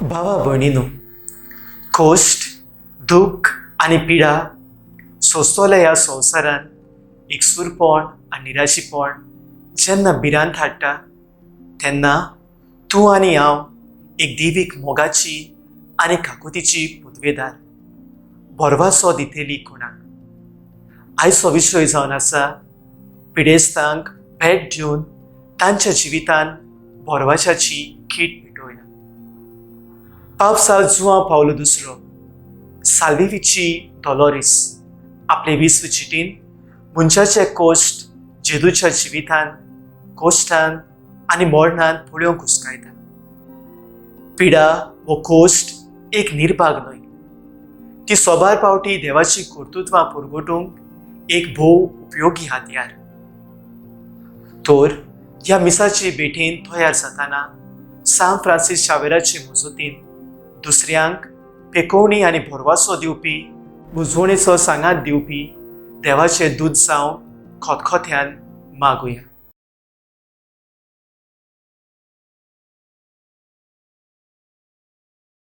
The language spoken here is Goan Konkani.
भावा भयणीनो, कश्ट, दुख्ख आनी पिडा सोंसतल्या ह्या संवसारांत एकसुरपण आनी निराशीपण जेन्ना भिरांत हाडटा तेन्ना तूं आनी हांव एक देवीक मोगाची आनी काकुतीची पदवेदार भरवासो दितली कोणाक. आयचो विशय जावन आसा पिडेस्तांक भेट दिवन तांच्या जिवितांत भरवाशाची कीट पेटोवया. पावसा जुआं पावलो दुसरो साल्विवीची डॉलोरीस आपले विश्व चिटीन मनशाचे कश्ट जेदूच्या जिवितान कश्टान आनी मरणान पळोवंक उस्कायता. पिडा वो कश्ट एक निर्भाग न्हय, ती सोबार पावटी देवाची कर्तृत्वां पुरगोटूंक एक भोव उपयोगी हत्यार. तर ह्या मिसाचे भेटेन तयार जाताना सांत फ्रांसीस शावेराचे मजतीन दुसऱ्यांक पेकोवणी आनी भरवासो दिवपी, बुजवणेचो सांगात दिवपी देवाचे दूत जावं खतखत्यान मागुया.